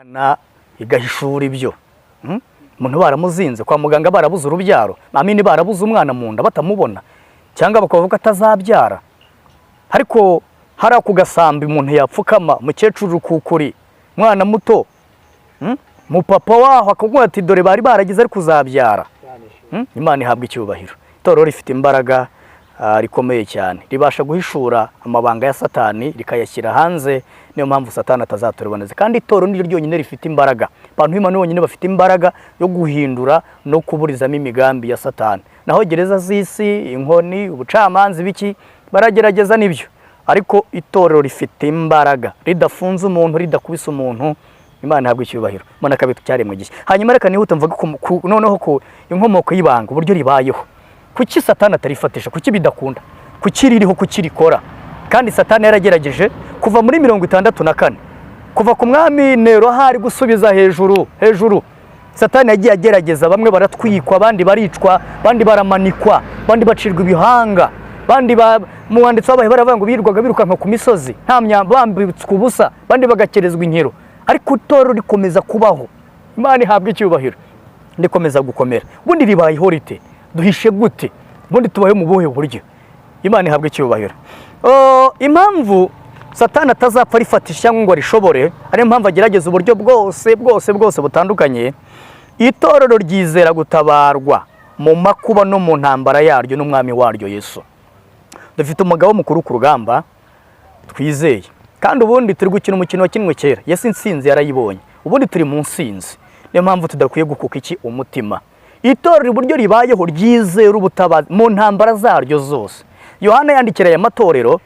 Imana igahishura ibyo. Umuntu baramuzinze kwa muganga, barabuze urubyaro, amini, barabuze umwana mu nda batamubona, cyangwa bakavuga ko atazabyara. Ariko hari ako gasambi umuntu yapfukama, umukecuru rukukuri, mwana muto, Mupapa waho akavuga ati: "Dore bari baragize, ariko uzabyara." Imana ihabwa icyubahiro. Itorero rifite imbaraga rikomeye cyane, ribasha guhishura amabanga ya Satani rikayashyira hanze. Niyo mpamvu Satani atazaturiboneza. Kandi itorero niryo ryonyine rifite imbaraga, abantu b'Imana bonyine bafite imbaraga yo guhindura no kuburizamo imigambi ya Satani. Naho gereza z'isi, inkoni, ubucamanza, ibiki, baragerageza nibyo, ariko itorero rifite imbaraga ridafunze umuntu, ridakubise umuntu. Imana ihabwa icyubahiro. Mbona akabita cyaremwe gishya. Hanyuma reka nihute mvuge noneho ku inkomoko y'ibanga, uburyo ribayeho. Kuki Satani atarifatisha? Kuki bidakunda? Kuki ririho? Kuki rikora? Kandi Satani yaragerageje kuva muri 64, kuva ku mwami Nero, ahari gusubiza hejuru hejuru. Satani yagiye agerageza, bamwe baratwikwa, abandi baricwa, abandi baramanikwa, abandi bacirwa ibihanga, abandi mu wanditsi w'abahe baravuga ngo birirwaga birukanka ku misozi nta myamba, bambitswe ubusa, abandi bagakerezwa inkero, ariko itorero rikomeza kubaho. Imana ihabwa icyubahiro. Rikomeza gukomera. Ubundi ribayeho rite? Duhishe gute? Ubundi tubayeho mu buhe buryo? Imana ihabwa icyubahiro. Oh, impamvu Satani atazapfa arifatisha cyangwa ngo arishobore, ariyo mpamvu agerageza uburyo bwose bwose bwose butandukanye. Itorero ryizera gutabarwa mu makuba no mu ntambara yaryo n'umwami waryo Yesu. Dufite umugabo mukuru ku rugamba twizeye. Kandi ubundi turi gukina umukino wakinwe kera. Yesu insinzi yarayibonye, ubundi turi mu nsinzi. Niyo mpamvu tudakwiye gukuka iki? Umutima. Itorero uburyo ribayeho, ryizera ubutabazi mu ntambara zaryo zose. Yohana yandikira aya matorero,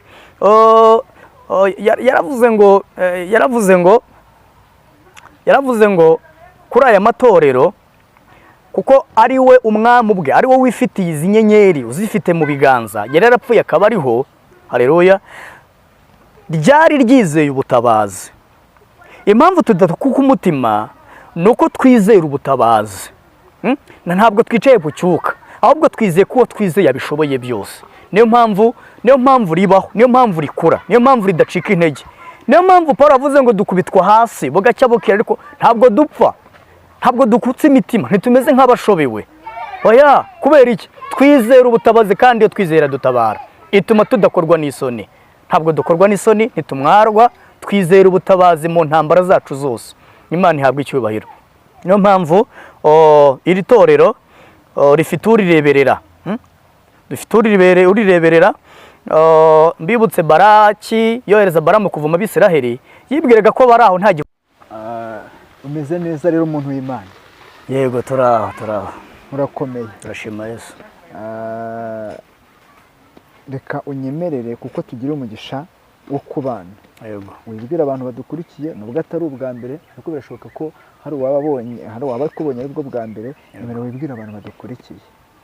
yaravuze ngo kuri aya matorero, kuko ari we umwami ubwe, ari we wifitiye izi nyenyeri, uzifite mu biganza, yari yarapfuye akaba ariho, hareruya, ryari ryizeye ubutabazi. Impamvu tudakuka umutima ni uko twizera ubutabazi. Ntabwo twicaye ku cyuka, ahubwo twizeye ko uwo twizeye abishoboye byose. Niyo mpamvu ribaho, niyo mpamvu rikura, niyo mpamvu ridacika intege. Niyo mpamvu Paul avuze ngo dukubitwa hasi bugacya bukira, ariko ntabwo dupfa, ntabwo dukutse imitima, ntitumeze nk'abashobewe. Oya, kubera iki? Twizera ubutabazi, kandi iyo twizera dutabara, ituma tudakorwa n'isoni. Ntabwo dukorwa n'isoni, ntitumwarwa. Twizera ubutabazi mu ntambara zacu zose. Imana ihabwa icyubahiro. Niyo mpamvu iri torero rifite urireberera. Dufite urireberera. Mbibutse Baraki yohereza Baramu kuvuma Abisiraheli, yibwiraga ko bari aho nta Umeze neza rero, umuntu w'Imana? Yego, turaho, turaho. Murakomeye? Turashima Yesu. Reka unyemerere, kuko tugira umugisha wo kubana, wibwira abantu badukurikiye, nubwo atari ubwa mbere, ariko birashoboka ko hari uwaba abonye, hari uwaba akubonye aribwo bwa mbere. Nyemera wibwire abantu badukurikiye.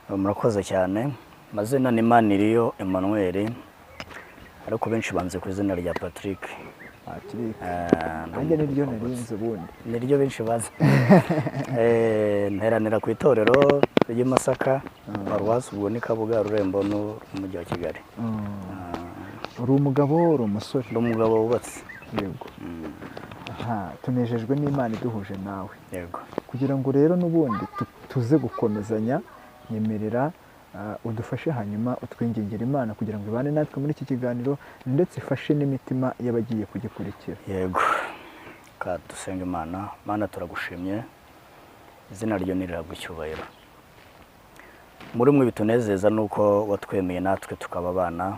Murakoze cyane. Amazina ni Maniriyo Emmanuel, ariko benshi banze ku izina rya Patrick. Patrick. Nanjye niryo narinze ubundi. Niryo benshi bazi. Nteranira ku itorero ry'i Masaka, paruwasi ubwo ni Kabuga, Rurembo n'umujyi wa Kigali. Uri umugabo, uri umusore? Ndi umugabo wubatse. Yego. Aha tunejejwe n'Imana iduhuje nawe. Kugira ngo rero n'ubundi tuze gukomezanya, nyemerera udufashe, hanyuma utwingingira Imana kugira ngo ibane natwe muri iki kiganiro, ndetse ifashe n'imitima y'abagiye kugikurikira. Yego, ka dusenga Imana. Mana, turagushimye, izina ryo nirihabwa icyubahiro. Muri mwe bitunezeza ni uko watwemeye natwe tukaba abana.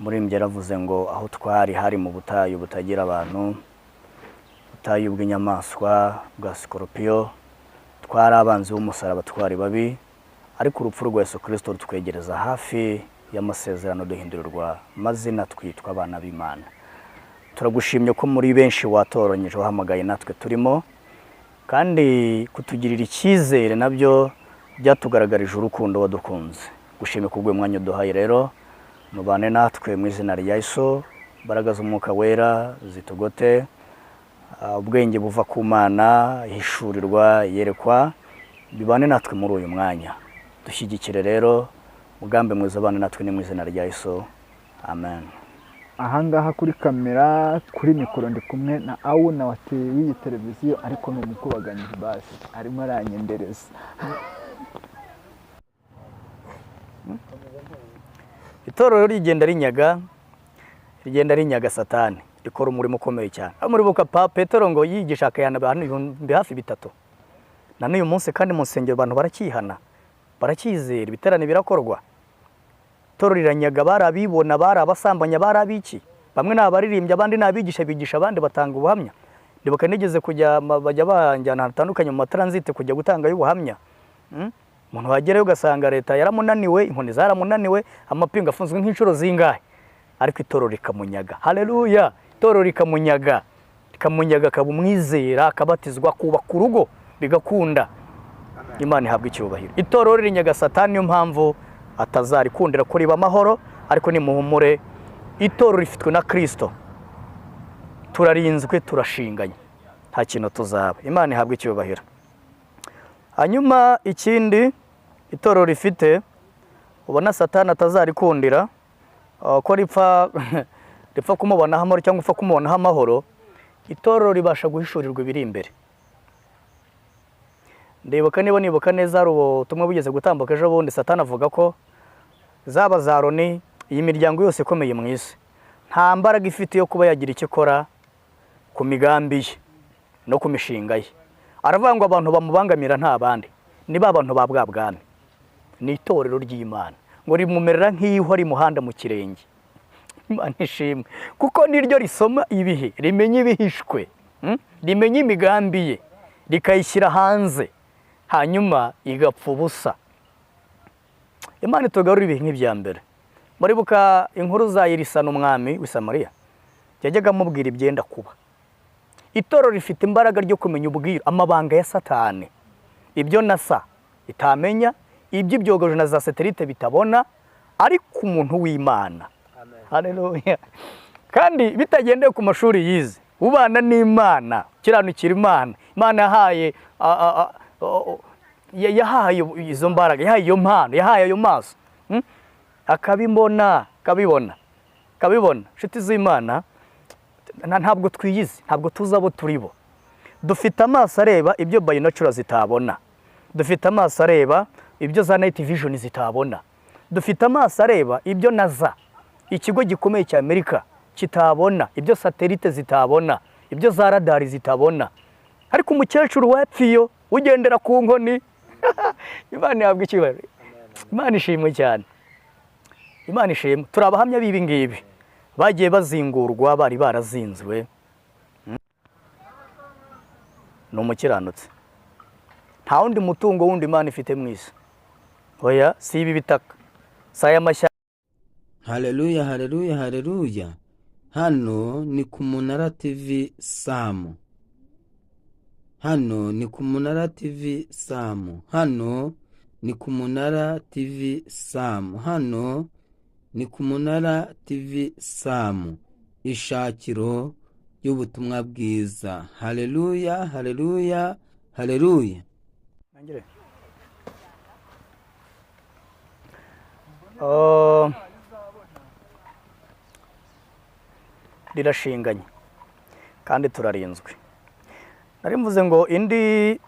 Muri mbye yaravuze ngo aho twari hari mu butayu butagira abantu, ubutayu bw'inyamaswa bwa sikoropiyo, twari abanzi b'umusaraba, twari babi, ariko urupfu rwa Yesu Kirisito rutwegereza hafi y'amasezerano, duhindurirwa amazina, twitwa abana b'Imana. Turagushimye ko muri benshi watoranyije, wahamagaye, natwe turimo. Kandi kutugirira icyizere nabyo byatugaragarije urukundo wadukunze. Gushimye kubw'uyu mwanya uduhaye rero, mubane natwe mu izina rya Yesu. Imbaraga z'Umwuka Wera zitugote. Ubwenge buva ku Mana, ihishurirwa, yerekwa, bibane natwe muri uyu mwanya. Dushyigikire rero, mugambi mwiza, abane natwe, ni mu izina rya Yesu, amen. Ahangaha kuri kamera, kuri mikoro ndi kumwe na Awuna wa w'iyi televiziyo, ariko ni umukubaganyi basi arimo aranyendereza. Itorero rigenda rinyaga, rigenda rinyaga Satani, rikora umurimo ukomeye cyane. Aho muribuka Petero ngo yigisha akayana abantu ibihumbi hafi 3. Na n'uyu munsi kandi mu nsengero abantu barakihana, barakizera, ibiterane birakorwa. Itorero riranyaga, bari abibona, bari abasambanya, bari abiki. Bamwe ni abaririmbyi, abandi ni abigisha, bigisha abandi, batanga ubuhamya. Ndibuka nigeze kujya, bajya banjyana ahantu hatandukanye mu matransit kujya gutangayo ubuhamya. Umuntu wagerayo ugasanga leta yaramunaniwe, inkoni zaramunaniwe, amapingu afunzwe nk'inshuro zingahe, ariko itorero rikamunyaga. Haleluya! Itorero rikamunyaga, rikamunyaga, akaba umwizera, akabatizwa, akubaka urugo, bigakunda. Imana ihabwa icyubahiro. Itorero ririnyaga Satani, niyo mpamvu atazarikundira ko riba amahoro, ariko nimuhumure, itorero rifitwe na Kristo, turarinzwe, turashinganye, nta kintu tuzaba. Imana ihabwa icyubahiro. Hanyuma ikindi itorero rifite ubona Satani atazarikundira ko ripfa ripfa kumubonaho amahoro cyangwa upfa kumubonaho amahoro, itorero ribasha guhishurirwa ibiri imbere. Ndibuka, niba nibuka neza, hari ubutumwa bugeze gutambuka ejo bundi, Satani avuga ko zaba za Loni, iyi miryango yose ikomeye mu isi, nta mbaraga ifite yo kuba yagira icyo ikora ku migambi ye no ku mishinga ye. Aravuga ngo abantu bamubangamira nta bandi, ni ba bantu ba bwa bwami, ni itorero ry'Imana, ngo rimumerera nk'ihwa rimuhanda mu kirenge. Imana ishimwe, kuko niryo risoma ibihe, rimenya ibihishwe, rimenya imigambi ye, rikayishyira hanze, hanyuma igapfa ubusa. Imana itugarura ibihe nk'ibya mbere. Muribuka inkuru za Elisa n'umwami w'i Samariya, yajyaga amubwira ibyenda kuba. Itorero rifite imbaraga ryo kumenya ubwiru, amabanga ya Satani, ibyo NASA itamenya, iby'ibyogoje na za satelite bitabona, ariko umuntu w'Imana. Haleluya! Kandi bitagendeye ku mashuri yize, ubana n'Imana, kiranukira Imana, Imana yahaye yahaye izo mbaraga, yahaye iyo mpano, yahaye ayo maso, akabibona, akabibona, akabibona. Inshuti z'Imana, ntabwo twiyizi, ntabwo tuzi abo turi bo. Dufite amaso areba ibyo binoculars zitabona, dufite amaso areba ibyo za night vision zitabona, dufite amaso areba ibyo NASA, ikigo gikomeye cya Amerika, kitabona, ibyo satelite zitabona, ibyo za radari zitabona. Ariko umukecuru wapfiyo ugendera ku nkoni, Imana ihabwa icyubahiro. Imana ishimwe cyane, Imana ishimwe. Turi abahamya b'ibi ngibi, bagiye bazingurwa, bari barazinzwe. Ni umukiranutsi, nta wundi mutungo wundi Imana ifite mu isi. Oya, si ibi bitaka, si aya mashyamba. Haleluya, haleluya, haleluya! Hano ni ku Munara TV Samu. Hano ni ku Munara TV Samu. Hano ni ku Munara TV Samu. Hano ni ku Munara TV Samu, ishakiro ry'ubutumwa bwiza. Haleluya, haleluya, haleluya! Nangire. Rirashinganye kandi turarinzwe. Nari mvuze ngo indi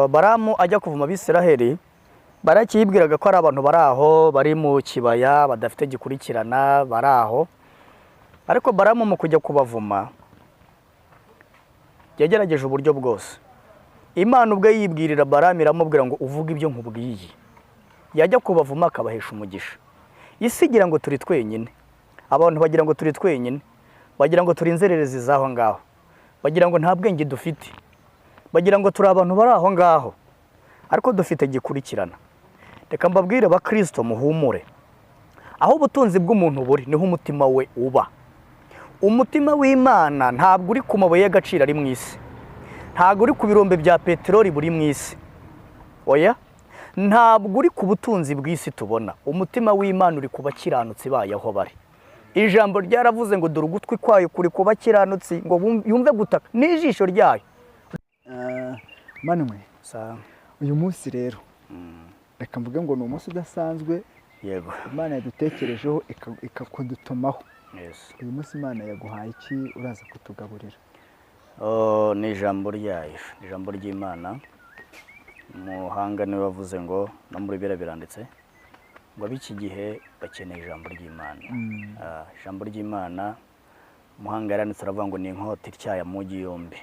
Baramu ajya kuvuma Abisiraheli, barakibwiraga ko ari abantu bari aho, bari mu kibaya, badafite gikurikirana, bari aho. Ariko Baramu mu kujya kubavuma yagerageje uburyo bwose. Imana ubwe yibwirira Baramu, iramubwira ngo uvuge ibyo nkubwiye. Yajya kubavuma akabahesha umugisha. Isi igira ngo turi twenyine, abantu bagira ngo turi twenyine, bagira ngo turi inzererezi z'aho ngaho, bagira ngo nta bwenge dufite, bagira ngo turi abantu bari aho ngaho, ariko dufite gikurikirana. Reka mbabwire abakristo, muhumure. Aho ubutunzi bw'umuntu buri niho umutima we uba. Umutima w'Imana ntabwo uri ku mabuye y'agaciro ari mu isi, ntabwo uri ku birombe bya peteroli buri mu isi, oya, ntabwo uri ku butunzi bw'isi tubona. Umutima w'Imana uri ku bakiranutsi bayo aho bari. Ijambo ryaravuze ngo dore ugutwi kwayo kuri ku bakiranutsi, ngo yumve gutaka n'ijisho ryayo. Manuel, uyu munsi rero reka mvuge ngo ni umunsi udasanzwe. Yego. Imana yadutekerejeho ikakudutumaho. Yes. Uyu munsi Imana yaguhaye iki uraza kutugaburira? Ni ijambo ryayo, ni ijambo ry'Imana. Umuhanga niwe wavuze ngo no muri Bibiliya biranditse ngo ab'iki gihe bakeneye ijambo ry'Imana. Ijambo ry'Imana umuhanga yaranditse aravuga ngo ni inkota ityaye amugi yombi.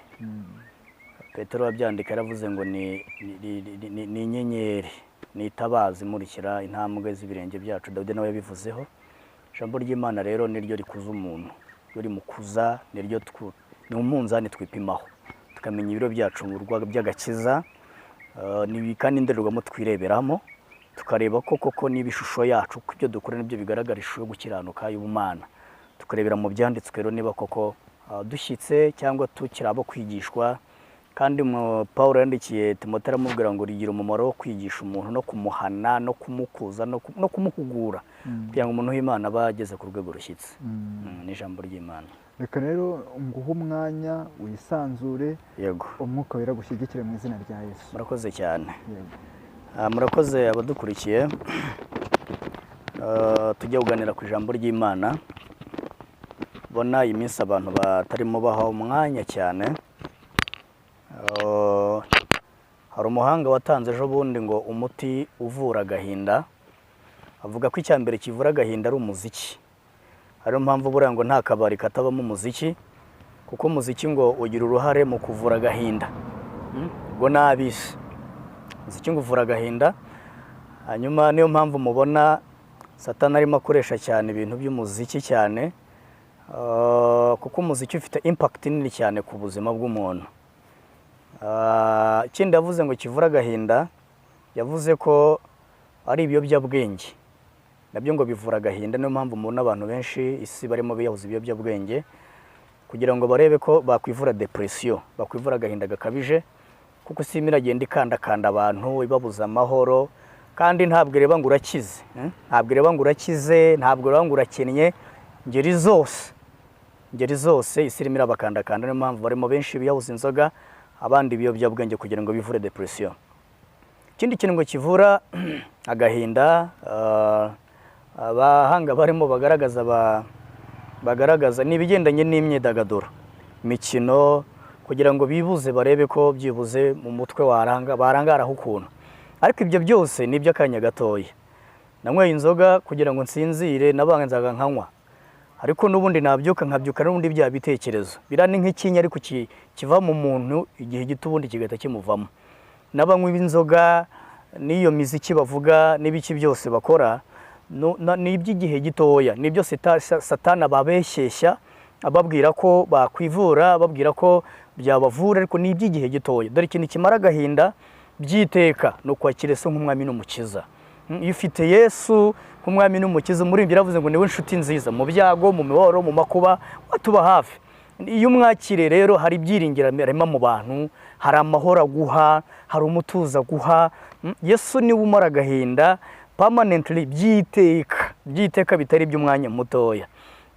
Petero wabyandika yaravuze ngo ni inyenyeri, ni itabaza imurikira intambwe z'ibirenge byacu. Dawidi nawe yabivuzeho. Ijambo ry'Imana rero niryo rikuza umuntu, ryo rimukuza, niryo ni umunzani twipimaho tukamenya ibiro byacu mu rwego by'agakiza. Ni kandi indorerwamo twireberamo tukareba ko koko niba ishusho yacu ko ibyo dukora nibyo bigaragara ishusho yo gukiranuka y'ubumana, tukarebera mu byanditswe rero niba koko dushyitse cyangwa tukiri abo kwigishwa. Kandi Paulo yandikiye Timoteyo aramubwira ngo rigira umumaro wo kwigisha umuntu no kumuhana no kumukuza no kumuhugura kugira ngo umuntu w'Imana abe ageze ku rwego rushyitse. Ni ijambo ry'Imana. Reka rero nguhe umwanya wisanzure. Yego. Umwuka wera gushyigikire mu izina rya Yesu. Murakoze cyane. Murakoze abadukurikiye. Tujya kuganira ku ijambo ry'Imana. Bona iyi minsi abantu batarimo baha umwanya cyane. Hari umuhanga watanze ejo bundi ngo umuti uvura agahinda, avuga ko icya mbere kivura agahinda ari umuziki. Ariyo mpamvu buriya ngo nta kabari katabamo umuziki, kuko umuziki ngo ugira uruhare mu kuvura agahinda. Ubwo nabise umuziki ngo uvura agahinda. Hanyuma niyo mpamvu mubona Satani arimo akoresha cyane ibintu by'umuziki cyane, kuko umuziki ufite impact nini cyane ku buzima bw'umuntu. Ikindi yavuze ngo kivura agahinda, yavuze ko ari ibiyobyabwenge nabyo ngo bivura agahinda. Niyo mpamvu mubona abantu benshi isi barimo biyahuza ibiyobyabwenge kugira ngo barebe ko bakwivura depression, bakwivura agahinda gakabije, kuko isi iragenda ikandakanda abantu ibabuza amahoro. Kandi ntabwo ireba ngo urakize, ntabwo ireba ngo urakize, ntabwo ireba ngo urakennye, ngeri zose isi irimo irabakandakanda. Niyo mpamvu barimo benshi biyahuza inzoga, abandi ibiyobyabwenge kugira ngo bivure depression. Ikindi kintu ngo kivura agahinda, abahanga barimo bagaragaza ni ibigendanye n'imyidagaduro, imikino, kugira ngo bibuze barebe ko byibuze mu mutwe barangaraho ukuntu. Ariko ibyo byose ni iby'akanya gatoya. Nanyweye inzoga kugira ngo nsinzire, nabanzaga nkanywa, ariko n'ubundi nabyuka nkabyuka n'ubundi bya bitekerezo bira ni nk'ikinya, ariko kiva mu muntu igihe gito ubundi kigahita kimuvamo. N'abanywi b'inzoga n'iyo miziki bavuga n'ibiki byose bakora ni iby'igihe gitoya, nibyo Satani ababeshyeshya ababwira ko bakwivura, ababwira ko byabavura, ariko ni iby'igihe gitoya. Dore ikintu kimara agahinda byiteka ni ukwakira Yesu nk'umwami n'umukiza. Iyo ufite Yesu nk'umwami n'umukiza, umuririmbyi yaravuze ngo niwe nshuti nziza mu byago, mu mibabaro, mu makuba, watuba hafi. Iyo umwakire rero hari ibyiringiro arema mu bantu, hari amahoro aguha, hari umutuzo aguha. Yesu niwe umara agahinda permanently, byiteka, byiteka bitari iby'umwanya mutoya,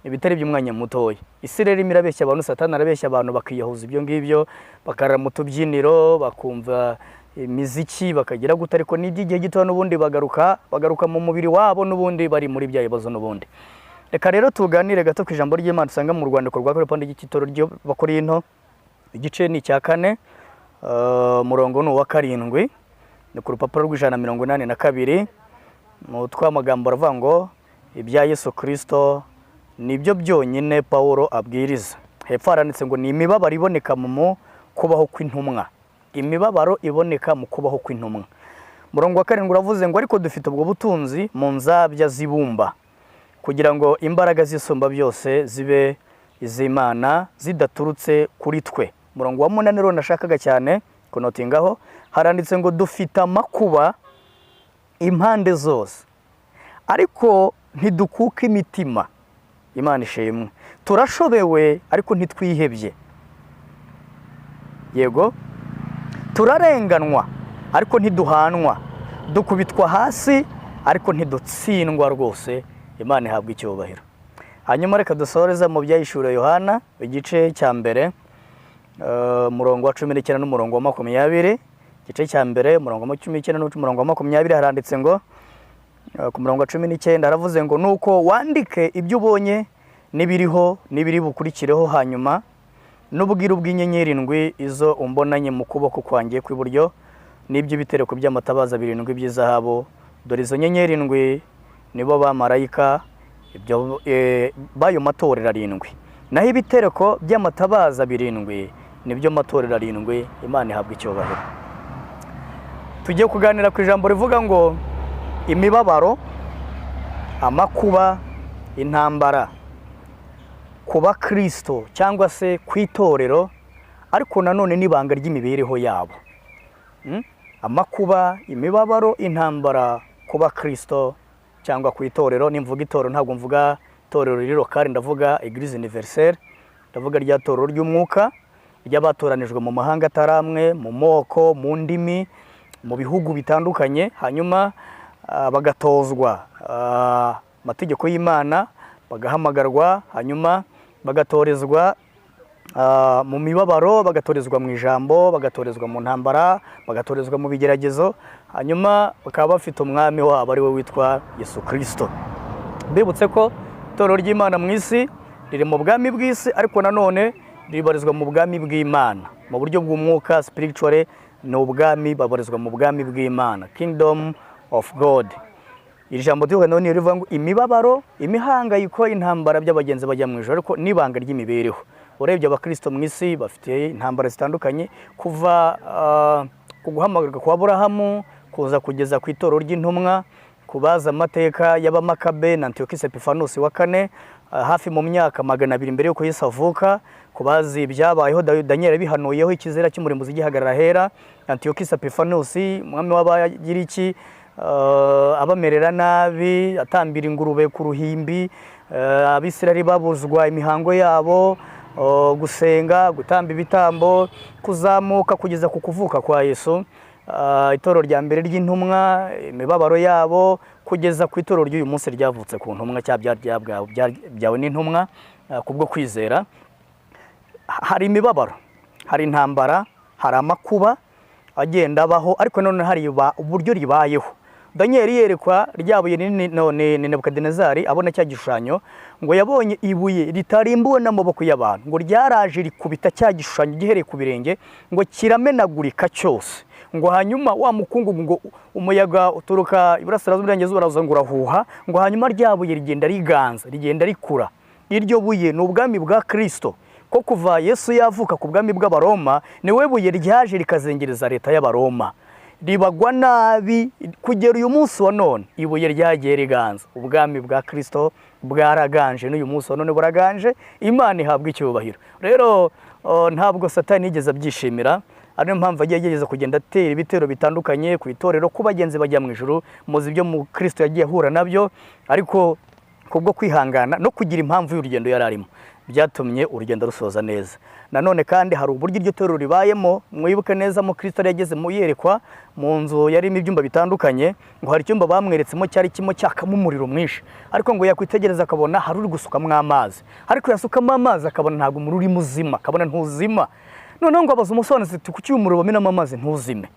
ibitari by'umwanya mutoya. Isi rero irimo irabeshya abantu, Satani arabeshya abantu bakiyahuza ibyo ngibyo, bakarara mu tubyiniro, bakumva imiziki, bakagira gute, ariko n'iby'igihe gito n'ubundi bagaruka mu mubiri wabo n'ubundi bari muri bya bibazo n'ubundi. Reka rero tuganire gato ku ijambo ry'Imana dusanga mu rwandiko rwa Kabiri ry'Itorero ry'Abakorinto, igice ni icya 4, umurongo ni uwa 7, ni ku rupapuro rw'182. Mu twamagambo aravuga ngo ibya Yesu Kristo nibyo byonyine Paulo abwiriza. Hepfo haranditse ngo ni imibabaro iboneka mu kubaho kw'intumwa, imibabaro iboneka mu kubaho kw'intumwa. Murongo wa 7 uravuze ngo ariko dufite ubwo butunzi mu nzabya zibumba, kugira ngo imbaraga zisumba byose zibe iz'Imana zidaturutse kuri twe. Murongo wa 8 rero nashakaga cyane kunotingaho, haranditse ngo dufite amakuba impande zose, ariko ntidukuka imitima. Imana ishimwe. Turashobewe ariko ntitwihebye. Yego, turarenganwa ariko ntiduhanwa, dukubitwa hasi ariko ntidutsindwa rwose. Imana ihabwa icyubahiro. Hanyuma reka dusoreze mu Byahishuriwe Yohana igice cya mbere, umurongo wa 19 n'umurongo wa 20. Igice cya mbere umurongo wa 19 n'umurongo wa 20 haranditse ngo ku murongo wa 19 aravuze ngo nuko wandike ibyo ubonye n'ibiriho n'ibiri bukurikireho, hanyuma n'ubwiru bw'inyenyeri indwi izo umbonanye mu kuboko kwanjye kw'iburyo, n'iby'ibitereko by'amatabaza birindwi by'izahabu. Dore izo nyenyeri indwi nibo bamarayika ibyo b'ayo matorero arindwi, naho ibitereko by'amatabaza birindwi nibyo matorero arindwi. Imana ihabwa icyubahiro. Tugiye kuganira ku ijambo rivuga ngo imibabaro, amakuba, intambara ku bakristo cyangwa se ku itorero, ariko nanone n'ibanga ry'imibereho yabo. Amakuba, imibabaro, intambara ku bakristo cyangwa ku itorero. Nimvuga itorero ntabwo mvuga itorero riri locale, ndavuga Église universelle, ndavuga rya torero ry'umwuka ry'abatoranijwe mu mahanga atari amwe, mu moko, mu ndimi, mu bihugu bitandukanye, hanyuma bagatozwa amategeko y'Imana, bagahamagarwa, hanyuma bagatorezwa mu mibabaro, bagatorezwa mu ijambo, bagatorezwa mu ntambara, bagatorezwa mu bigeragezo, hanyuma bakaba bafite umwami wabo ari we witwa Yesu Kristo. Mbibutse ko itorero ry'Imana mu isi riri mu bwami bw'isi, ariko nanone ribarizwa mu bwami bw'Imana mu buryo bw'umwuka, spiritually ni ubwami, babarizwa mu bwami bw'Imana, kingdom of God. Iri jambo tuvuga none rivuga ngo imibabaro, imihangayiko, intambara by'abagenzi bajya mu ijuru, ariko n'ibanga ry'imibereho. Urebye abakristo mu isi bafite intambara zitandukanye, kuva ku guhamagarwa kwa Aburahamu kuza kugeza ku itorero ry'intumwa, kubaza amateka y'Abamakabe na Antiyokisi Epifanusi wa kane, hafi mu myaka 200 mbere y'uko Yesu avuka. Kubazi ibyabayeho, Daniel yabihanuyeho, ikizera cy'umurimbuzi gihagarara ahera, Antiyokisi Epifanusi umwami w'Abagiriki abamerera nabi, atambira ingurube ku ruhimbi, Abisirayeli babuzwa imihango yabo, gusenga, gutamba ibitambo, kuzamuka kugeza ku kuvuka kwa Yesu, itorero rya mbere ry'intumwa, imibabaro yabo, kugeza ku itorero ry'uyu munsi ryavutse ku ntumwa cyangwa byawe n'intumwa kubwo kwizera. Hari imibabaro, hari intambara, hari amakuba agenda abaho, ariko none hari uburyo ribayeho. Daniel yerekwa rya buye rinini, none ni Nebukadinezari abona cya gishushanyo, ngo yabonye ibuye ritarimbuwe n'amaboko y'abantu, ngo ryaraje rikubita cya gishushanyo gihereye ku birenge, ngo kiramenagurika cyose. Ngo hanyuma wa mukungugu, ngo umuyaga uturuka iburasirazuba iburengerazuba uraza ngo urahuha, ngo hanyuma rya buye rigenda riganza, rigenda rikura. Iryo buye ni ubwami bwa Kristo, ko kuva Yesu yavuka ku bwami bw'Abaroma, niwe buye ryaje rikazengereza leta y'Abaroma, ribagwa nabi kugera uyu munsi wa none. Ibuye ryagiye riganza, ubwami bwa Kristo bwaraganje, n'uyu munsi wa none buraganje. Imana ihabwa icyubahiro. Rero ntabwo Satani yigeze abyishimira, ariyo mpamvu agiye agerageza kugenda atera ibitero bitandukanye ku itorero, ku bagenzi bajya mu ijuru. Muzi ibyo mu Kristo yagiye ahura nabyo, ariko kubwo kwihangana no kugira impamvu y'urugendo yari arimo, byatumye urugendo rusoza neza. Nanone kandi hari uburyo iryo torero ribayemo. Mwibuke neza, mu Kristo yari yageze mu yerekwa mu nzu yarimo ibyumba bitandukanye, ngo hari icyumba bamweretsemo cyari kirimo cyakamo umuriro mwinshi, ariko ngo yakwitegereza akabona hari uri gusukamo amazi, ariko yasukamo amazi akabona ntabwo umuriro uri muzima, akabona ntuzima. Noneho ngo abaza umusobanuzi ati kuki uyu muriro bamenamo amazi ntuzime?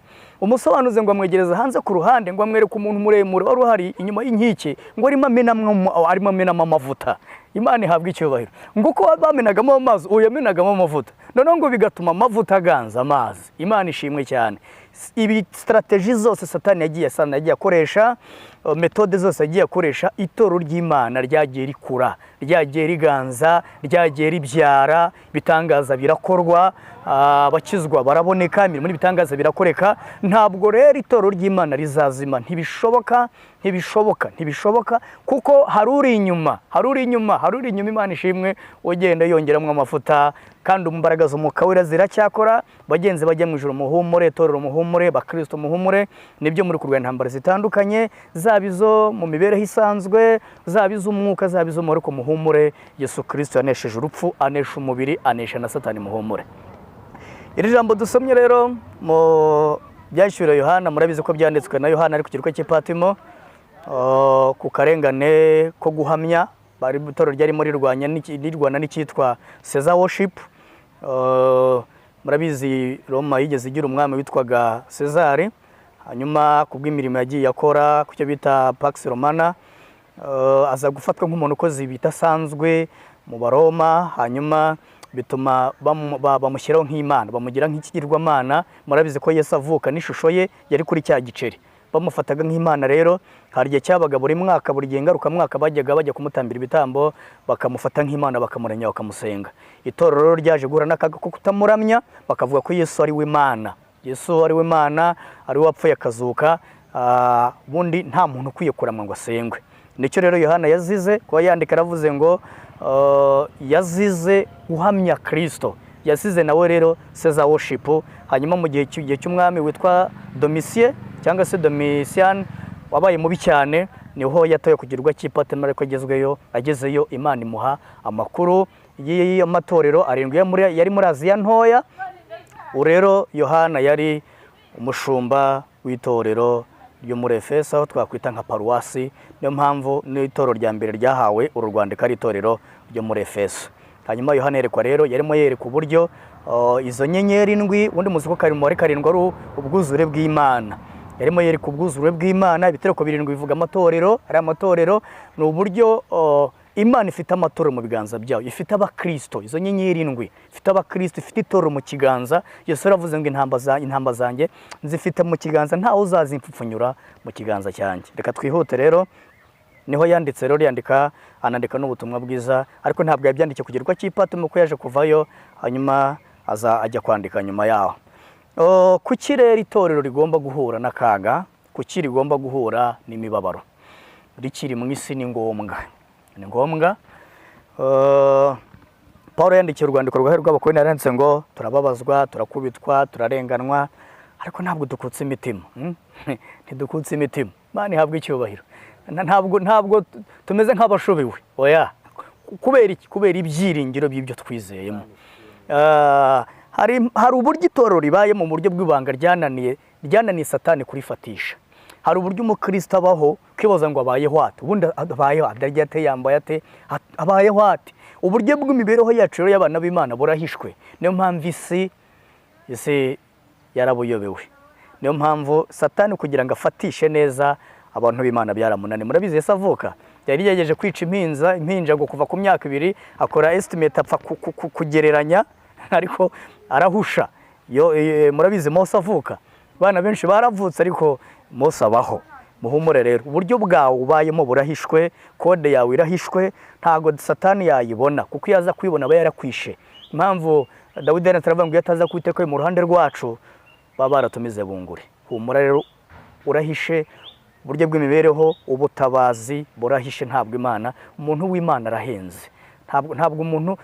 Umusobanuzi ngo amwegereza hanze ku ruhande, ngo amwereke umuntu muremure wari uhari inyuma y'inkike, ngo arimo amenamo amavuta. Imana ihabwa icyubahiro. Ngo uko bamenagamo amazi, uwo yamenagamo amavuta, noneho ngo bigatuma amavuta aganza amazi. Imana ishimwe cyane. Ibi strategy zose Satani yagiye akoresha, méthode zose yagiye akoresha, itorero ry'Imana ryagiye rikura, ryagiye riganza, ryagiye ribyara, ibitangaza birakorwa, abakizwa baraboneka, imirimo n'ibitangaza birakoreka. Ntabwo rero itorero ry'Imana rizazima, ntibishoboka, ntibishoboka, ntibishoboka, kuko hari uri inyuma, hari uri inyuma, hari uri inyuma. Imana ishimwe, ugenda yongeramo amavuta, kandi imbaraga z'Umwuka Wera ziracyakora. Bagenzi bajya mu ijuru muhumure, torero muhumure, bakristo muhumure. Nibyo, muri kurwanya intambara zitandukanye, zaba izo mu mibereho isanzwe, zaba iz'umwuka, zaba izo mu, ariko muhumure, Yesu Kristo yanesheje urupfu, anesha umubiri, anesha na Satani, muhumure. Iri jambo dusomye rero mu Byahishuriwe Yohana, murabizi ko byanditswe na Yohana ari ku kirwa cy'i Patimo, ku karengane ko guhamya. Bari itorero ryarimo rirwanya rirwana n'icyitwa Caesar worship. Murabizi Roma yigeze igira umwami witwaga Cesar, Hanyuma kubw'imirimo yagiye akora ku cyo bita Pax Romana, aza gufatwa nk'umuntu ukoze ibidasanzwe mu Baroma, hanyuma bituma bamushyiraho nk'Imana, bamugira nk'ikigirwamana. Murabizi ko Yesu avuka n'ishusho ye yari kuri cya giceri, bamufataga nk'Imana. Rero hari igihe cyabaga buri mwaka, buri gihe ngarukamwaka bajyaga bajya kumutambira ibitambo, bakamufata nk'Imana, bakamuramya, bakamusenga. Itorero ryaje guhura n'akaga ko kutamuramya, bakavuga ko Yesu ari we Imana, Yesu ari we Imana, ari we wapfuye akazuka, ubundi nta muntu ukwiye kuramwa ngo asengwe. Nicyo rero Yohana yazize kuba yandika, aravuze ngo yazize guhamya Kristo, yasize nawe rero Caesar worship. Hanyuma mu gihe cy'umwami witwa Domitien cyangwa se Domitian wabaye mubi cyane, niho yatoye kugirwa cy'ipatema, ariko agezeyo Imana imuha amakuru y'amatorero arindwi yari muri Aziya ntoya. Rero Yohana yari umushumba w'itorero ryo muri Efeso, aho twakwita nka paruwasi. Niyo mpamvu n'itorero rya mbere ryahawe uru rwandiko ari itorero ryo muri Efeso. Hanyuma Yohana yerekwa rero, yarimo yereka uburyo izo nyenyeri ndwi, ubundi muzi ko umubare karindwi ari ubwuzure bw'Imana, yarimo yereka ubwuzure bw'Imana. Ibitereko birindwi bivuga amatorero, ari amatorero ni uburyo Imana ifite amatorero mu biganza byayo, ifite abakristo. Izo nyenyeri ndwi ifite abakristo, ifite itorero mu kiganza. Yesu yaravuze ngo intamba zanjye nzifite mu kiganza, ntawe uzazimpfupfunyura mu kiganza cyanjye. Reka twihute rero, niho yanditse rero, yandika anandika n'ubutumwa bwiza, ariko ntabwo yabyandikiye kugirwa cy'ipatimo kuko yaje kuvayo, hanyuma aza ajya kwandika nyuma yaho. Kuki rero itorero rigomba guhura n'akaga? Kuki rigomba guhura n'imibabaro rikiri mu isi? Ni ngombwa, ni ngombwa. Paul yandikiye urwandiko rw'Abakorinto, yaranditse ngo turababazwa, turakubitwa, turarenganwa, ariko ntabwo dukutse imitima. Ntidukutse imitima. Imana ihabwe icyubahiro. Ntabwo tumeze nk'abashobewe, oya. Kubera iki? Kubera ibyiringiro by'ibyo twizeyemo. Hari uburyo itorero ribaye mu buryo bw'ibanga ryananiye Satani kurifatisha. Hari uburyo umukristo abaho ukibaza ngo abayeho ate, ubundi abayeho atarya ate, yambaye ate, abayeho ate. Uburyo bw'imibereho yacu rero y'abana b'Imana burahishwe. Niyo mpamvu isi yarabuyobewe. Niyo mpamvu Satani kugira ngo afatishe neza abantu b'Imana byaramunaniye. Murabizi Yesu avuka yari yagerageje kwica impinja ngo kuva ku myaka 2, akora estimate, apfa kugereranya, ariko arahusha. Murabizi Mose avuka, abana benshi baravutse ariko Mose abaho. Muhumure rero, uburyo bwawe ubayemo burahishwe, kode yawe irahishwe, ntago Satani yayibona, kuko iyo aza kuyibona aba yarakwishe. Impamvu Dawidi yaravuga ngo iyo ataza kwiteka mu ruhande rwacu baba baratumize bunguri. Humura rero, urahishe, uburyo bw'imibereho, ubutabazi burahishe. Ntabwo Imana, umuntu w'Imana arahenze. Ntabwo umuntu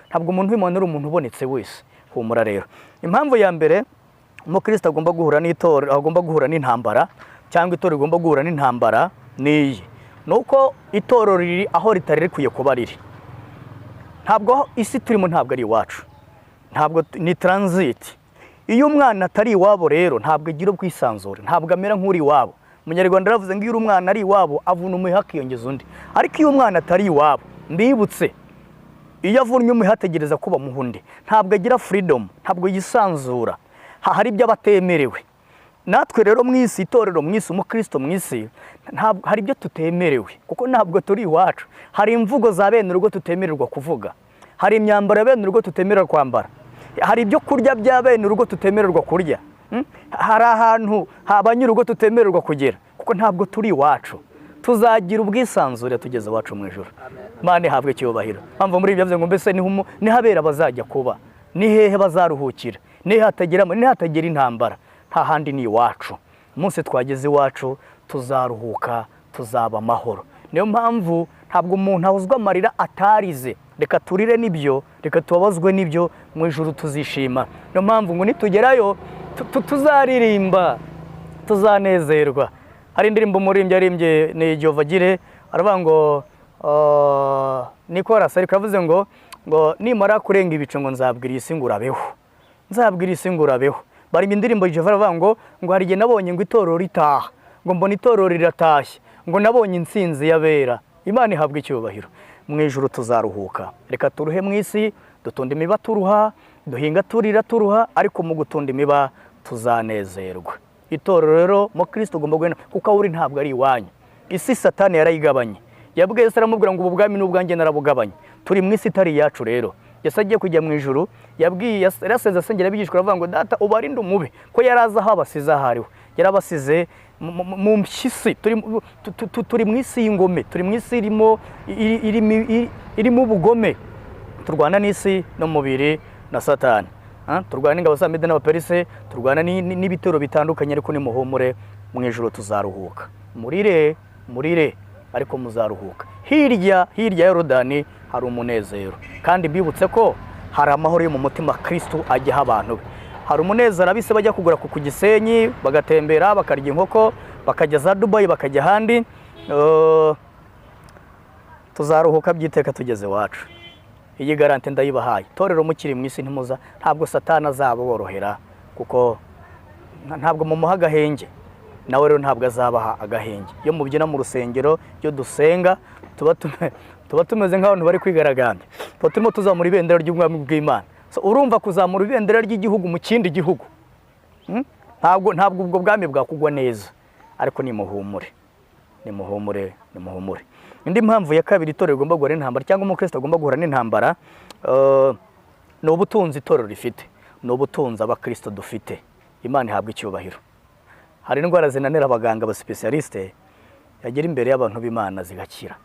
w'Imana ari umuntu ubonetse wese. Humura rero. Impamvu ya mbere umukristo agomba guhura n'itorero, agomba guhura n'intambara, cyangwa itorero rigomba guhura n'intambara niyi, nuko itorero riri aho ritari rikwiye kuba riri. Ntabwo isi turimo ntabwo ari iwacu, ntabwo ni transit. Iyo umwana atari iwabo rero ntabwo agira ubwisanzure, ntabwo amera nk'uri iwabo. Umunyarwanda aravuze ngo iyo umwana ari iwabo avuna umuheha akiyongeza undi, ariko iyo umwana atari iwabo, mbibutse, iyo avunnye umuheha ategereza ko bamuha undi, ntabwo agira freedom, ntabwo yisanzura, hari ibyo abatemerewe. Natwe rero mu isi, itorero mu isi, umukristo mu isi, ntabwo hari ibyo tutemerewe, kuko ntabwo turi iwacu. Hari imvugo za bene urugo tutemererwa kuvuga, hari imyambaro ya bene urugo tutemererwa kwambara, hari ibyo kurya bya bene urugo tutemererwa kurya, hari ahantu abanyurugo tutemererwa kugera, kuko ntabwo turi iwacu. Tuzagira ubwisanzure tugeze iwacu mu ijuru. Imana ihabwe icyubahiro. Mpamvu muri ibyo ngo mbese niho abera bazajya kuba, ni hehe bazaruhukira, ni hatagira intambara, nta handi ni iwacu. Umunsi twageze iwacu tuzaruhuka, tuzaba amahoro. Niyo mpamvu ntabwo umuntu ahozwa amarira atarize. Reka turire nibyo, reka tubabazwe nibyo, mu ijuru tuzishima. Niyo mpamvu ngo nitugerayo tuzaririmba, tuzanezerwa. Hari indirimbo umuririmbyi yaririmbye ni Jovagire, aravuga ngo Nicolas, ariko yavuze ngo nimara kurenga ibicu ngo nzabwira isi ngo urabeho, nzabwira isi ngo urabeho. Bari indirimbo Jehova aravuga ngo hari igihe nabonye ngo itorero ritaha, ngo mbona itorero riratashye, ngo nabonye intsinzi y'abera. Imana ihabwe icyubahiro. Mu ijuru tuzaruhuka. Reka turuhe mu isi, dutunda imiba turuha, duhinga turira turuha, ariko mu gutunda imiba tuzanezerwa. Itorero rero mukristo ugomba guhena, kuko aho uri ntabwo ari iwanyu. Isi Satani yarayigabanye, yabwiye Yesu aramubwira ngo ubu bwami n'ubwanjye narabugabanye. Turi mu isi itari iyacu. Rero Yesu agiye kujya mu ijuru, yabwiye, yarasenze, asengera abigishwa, aravuga ngo Data ubarinde umubi, ko yari azi aho abasize aho ariho. Yarabasize mu mpyisi. Turi mu isi y'ingome, turi mu isi irimo ubugome. Turwana n'isi n'umubiri na Satani. Turwana n'ingabo za Mede n'Abaperise, turwana n'ibitero bitandukanye, ariko nimuhumure, mu ijuru tuzaruhuka. Murire, murire, ariko muzaruhuka. Hirya hirya ya Yorodani hari umunezero, kandi mbibutse ko hari amahoro yo mu mutima Kristo ajyaho abantu be. Hari umunezero abise bajya kugura ku Gisenyi, bagatembera, bakarya inkoko, bakajya za Dubayi, bakajya ahandi. Tuzaruhuka by'iteka tugeze iwacu. Iyi garantie ndayibahaye. Torero mukiri mu isi, ntimuza, ntabwo Satani azaborohera, kuko ntabwo mumuha agahenge, nawe rero ntabwo azabaha agahenge. Iyo mubyina mu rusengero, iyo dusenga, tuba tumeze nk'abantu bari kwigaragambya, tuba turimo tuzamura ibendera ry'ubwami bw'Imana. So, urumva kuzamura ibendera ry'igihugu mu kindi gihugu, Ntabwo ubwo bwami bwakugwa neza. Ariko nimuhumure, nimuhumure, nimuhumure. Indi mpamvu ya kabiri itorero rigomba guhura n'intambara, cyangwa umukristo agomba guhura n'intambara, ni ubutunzi itorero rifite, ni ubutunzi abakristo dufite. Imana ihabwa icyubahiro. Hari indwara zinanira abaganga ba spécialistes, yagera imbere y'abantu b'Imana zigakira.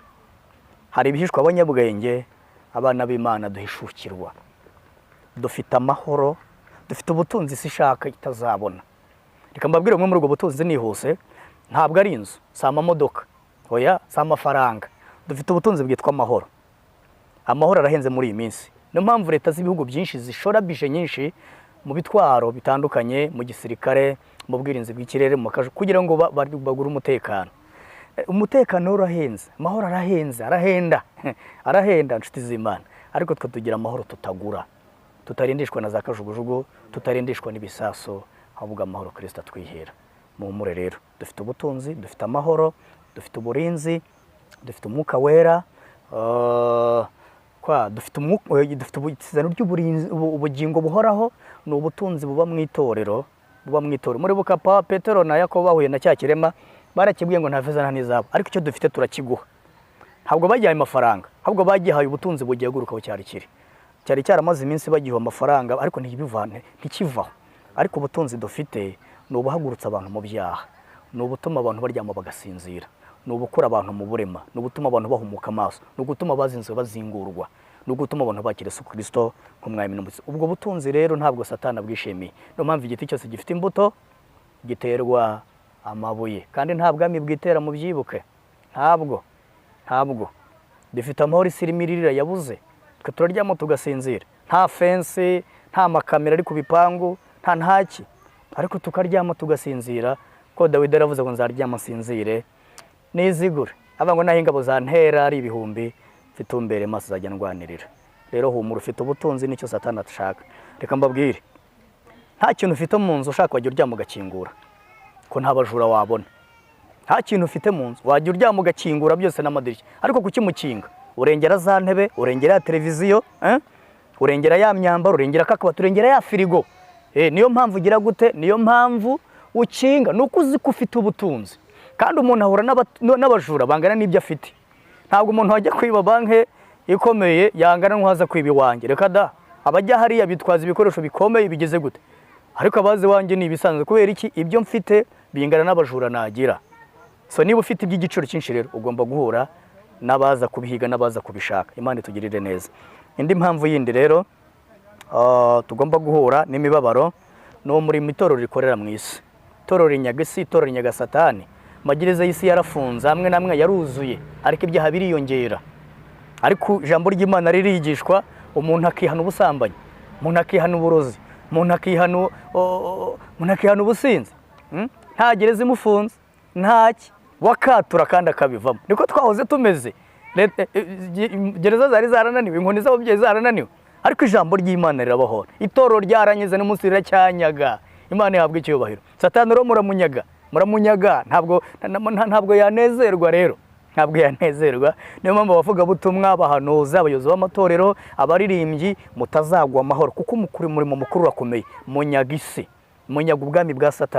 Hari ibihishwa abanyabwenge, abana b'Imana duhishukirwa. Dufite amahoro, dufite ubutunzi isi ishaka itazabona. Reka mbabwire bumwe muri ubwo butunzi nihuse. Ntabwo ari inzu, si amamodoka, oya, si amafaranga. Dufite ubutunzi bwitwa amahoro. Amahoro arahenze muri iyi minsi. Niyo mpamvu leta z'ibihugu byinshi zishora budget nyinshi mu bitwaro bitandukanye, mu gisirikare, mu bwirinzi bw'ikirere, mu makaju, kugira ngo bagure umutekano. Umutekano urahenze, amahoro arahenze, arahenda, arahenda, inshuti z'Imana. Ariko twe tugira amahoro tutagura, tutarindishwa na za kajugujugu, tutarindishwa n'ibisasu, ahubwo amahoro Kristo atwihera. Muhumure rero, dufite ubutunzi, dufite amahoro, dufite uburinzi, dufite Umwuka Wera, kwa dufite umwuka, dufite isezerano ry'uburinzi, ubugingo buhoraho. Ni ubutunzi buba mu itorero, buba mu itorero. Muribuka pa Petero na Yakobo bahuye na cya kirema, barakibwiye ngo nta feza nta n'izahabu, ariko icyo dufite turakiguha. Ntabwo bagihaye amafaranga, ahubwo bagihaye ubutunzi bugiye guruka aho cyari kiri. Cyari cyaramaze iminsi bagiha amafaranga, ariko ntibivane, ntikivaho. Ariko ubutunzi dufite ni ubuhagurutsa abantu mu byaha, ni ubutuma abantu baryama bagasinzira, ni ubukura abantu mu burema, ni ugutuma abantu bahumuka amaso, ni ugutuma abazinzwe bazingurwa, ni ugutuma abantu bakira Yesu Kristo nk'umwami n'Umukiza. Ubwo butunzi rero ntabwo Satani abwishimiye. Niyo mpamvu igiti cyose gifite imbuto giterwa amabuye, kandi nta bwami bwitera, mubyibuke. Ntabwo dufite amahoro isi irimo iririra yabuze. Twe turaryama tugasinzira, nta fence, nta makamera ari ku bipangu, nta ntaki, ariko tukaryama tugasinzira. Ko Dawidi yaravuze ngo nzaryama nsinzire nizigure, avuga ngo naho ingabo zantera ari ibihumbi, mfite umbere maso azajya ndwanirira. Rero humura, ufite ubutunzi, nicyo Satani ashaka. Reka mbabwire, nta kintu ufite mu nzu, ushaka wajya uryama ugakingura, ko nta bajura wabona. Nta kintu ufite mu nzu, wajya uryama ugakingura byose n'amadirishya. Ariko kuki mukinga? Urengera za ntebe, urengera ya televiziyo, eh? Urengera ya myambaro, urengera kakabati, urengera ya firigo. Niyo mpamvu ugira gute? Niyo mpamvu ukinga, ni uko uzi ko ufite ubutunzi. Kandi umuntu ahura n'abajura bangana n'ibyo afite. Ntabwo umuntu wajya kwiba banki ikomeye yangana nk'uwaza kwiba iwanjye, reka da. Abajya hariya bitwaza ibikoresho bikomeye bigeze gute, ariko abazi iwanjye ni ibisanzwe. Kubera iki? Ibyo mfite bingana n'abajura nagira. So niba ufite iby'igiciro cyinshi rero, ugomba guhura n'abaza kubihiga, n'abaza kubishaka. Imana itugirire neza. Indi mpamvu yindi rero tugomba guhura n'imibabaro, ni umurimo itorero rikorera mu isi. Itorero rinyaga isi, itorero rinyaga Satani. Amagereza y'isi yarafunze, amwe n'amwe yaruzuye, ariko ibyaha biriyongera. Ariko ijambo ry'Imana ririgishwa, umuntu akihana ubusambanyi, umuntu akihana uburozi, umuntu akihana ubusinzi. Nta gereza imufunze, ntaki wakatura kandi akabivamo. Niko twahoze tumeze. Gereza zari zarananiwe, inkoni z'ababyeyi zarananiwe, ariko ijambo ry'Imana rirabohora. Itorero ryarangiza n'umunsi riracyanyaga. Imana ihabwa icyubahiro. Satani rero muramunyaga, muramunyaga, ntabwo yanezerwa rero, ntabwo yanezerwa. Niyo mpamvu abavugabutumwa, abahanuzi, abayobozi b'amatorero, abaririmbyi, mutazagwa amahoro, kuko umurimo mukuru urakomeye. Munyaga isi, munyaga ubwami bwa Satani.